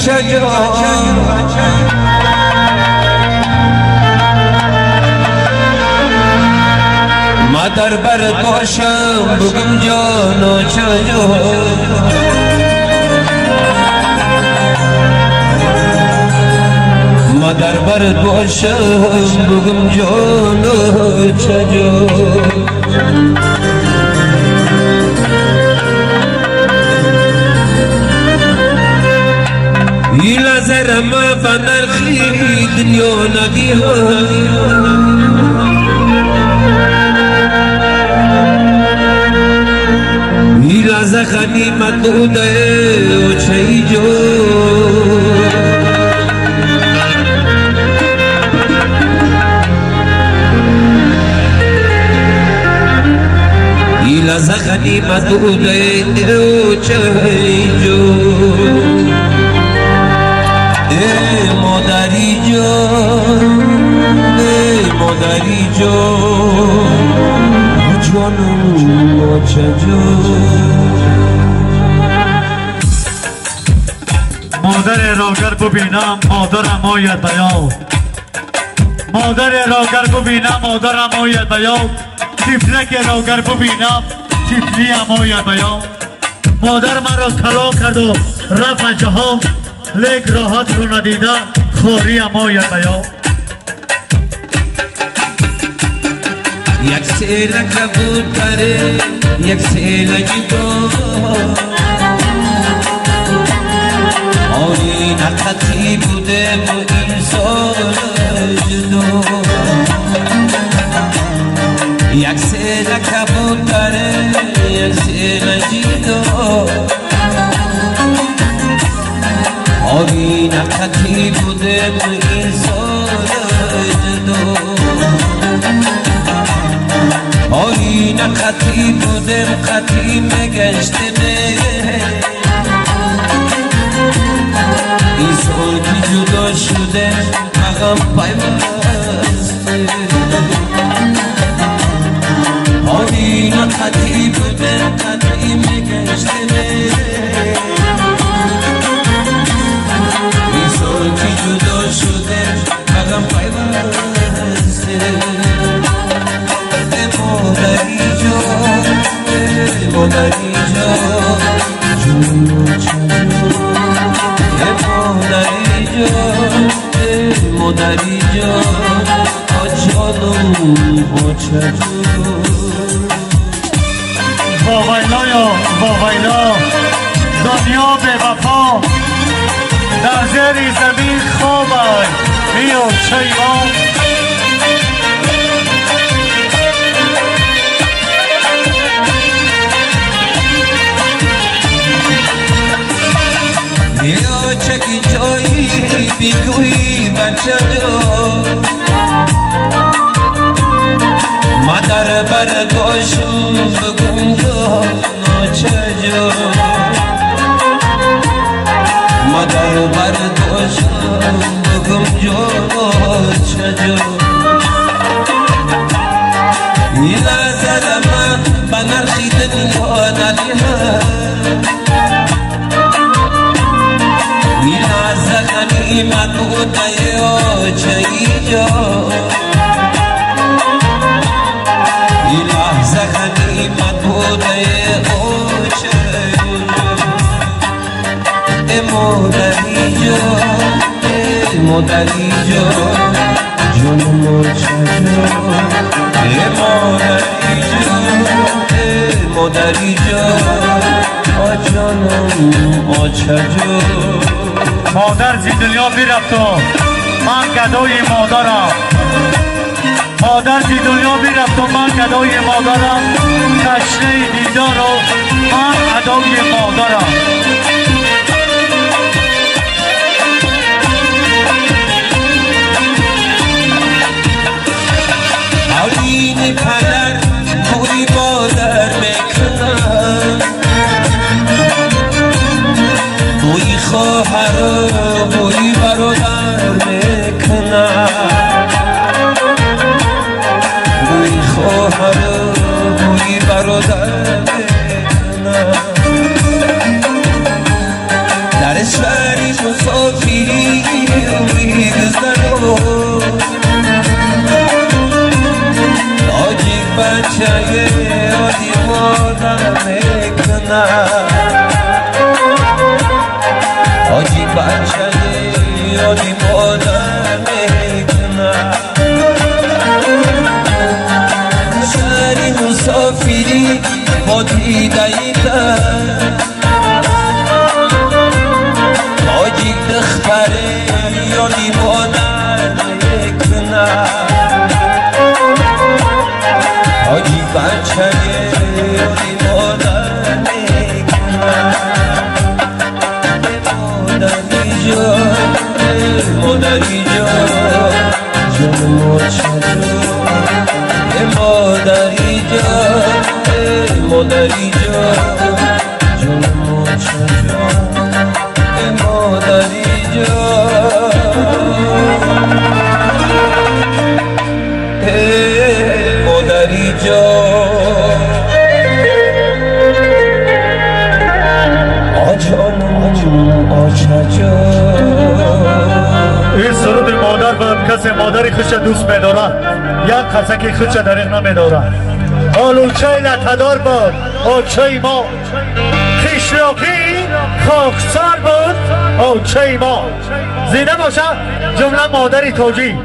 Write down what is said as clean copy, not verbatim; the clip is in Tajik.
بچه جان مادر بر باشم بگم جانو چجا مادر بر باشم بگم جانو چجا لازر ما بنرخی دنیا ندیها لازه غنیمت بوده و چه جو لازه غنیمت بوده و چه جو ای مادری جان ای مادری جان جانم چه جان مادر را گر ببینم مادرم آید به یاد مادر را گر ببینم مادرم آید به یاد طفلک را گر ببینم طفلیم آید به یاد مادر مرا طلاق کرد و رفت جهان لیک راحت رو ندیده خواریم آید به یاد یک سیل کبوتر یک سیل جدا آری نقطی بوده و این سال جدا یک سیل کبوتر یک سیل جدا آری نقطی بوده و این سال جدا آری نقطی بوده قطی مگشته این سال که جدا شده مغم پیوسته آری نقطی بوده قطی مگشته این سال که جدا شده مغم پیوسته مادری جان مادری جان مادری جان مادری جان جانم آچه جان واویلا یا واویلا دنیا به وفا در زیر زمین خوابای میو چیمان بیا چکی جایی بگویی بچه جان مادر بر گوشم بگم جان چه جان مادر بر گوشم بگم جان چه جان لازر ما بنرخی دنیا ندیها غنیمت بوده و چه جا این لحظه غنیمت بوده و چه جا مادری جان مادری جان جانم چه جا مادری جان مادری جان جانم چه جا مادر زی دنیا میرفت و من گدای مادرم مادر زی دنیا میرفت و من گدای مادرم تشنه دیدار و من ادای مادرم آیین پدر بوی مادر میکنم بوی خواهر بوی برادر میکنم بوی خواهر بوی برادر میکنم در شهری مسافر بچه یادی مادر میکنه آجی بچه یادی مادر میکنه شهری مسافری با دیده آجی دختره یادی مادر میکنه آجی بچه یادی مادر میکنه مادری جان مادری جان جان مادری جان مادری جان جان مادری جان مادری جان آجان آجا جان. این سرود مادر به کسی مادری خوش دوست می‌دارد یک کسی خوش دریغ نمی‌دارد. آلوچه لطه‌دار بود آچه ما، خیشلاقی خاکسار بود آچه ما. زنده باشد جمله مادری تاجی.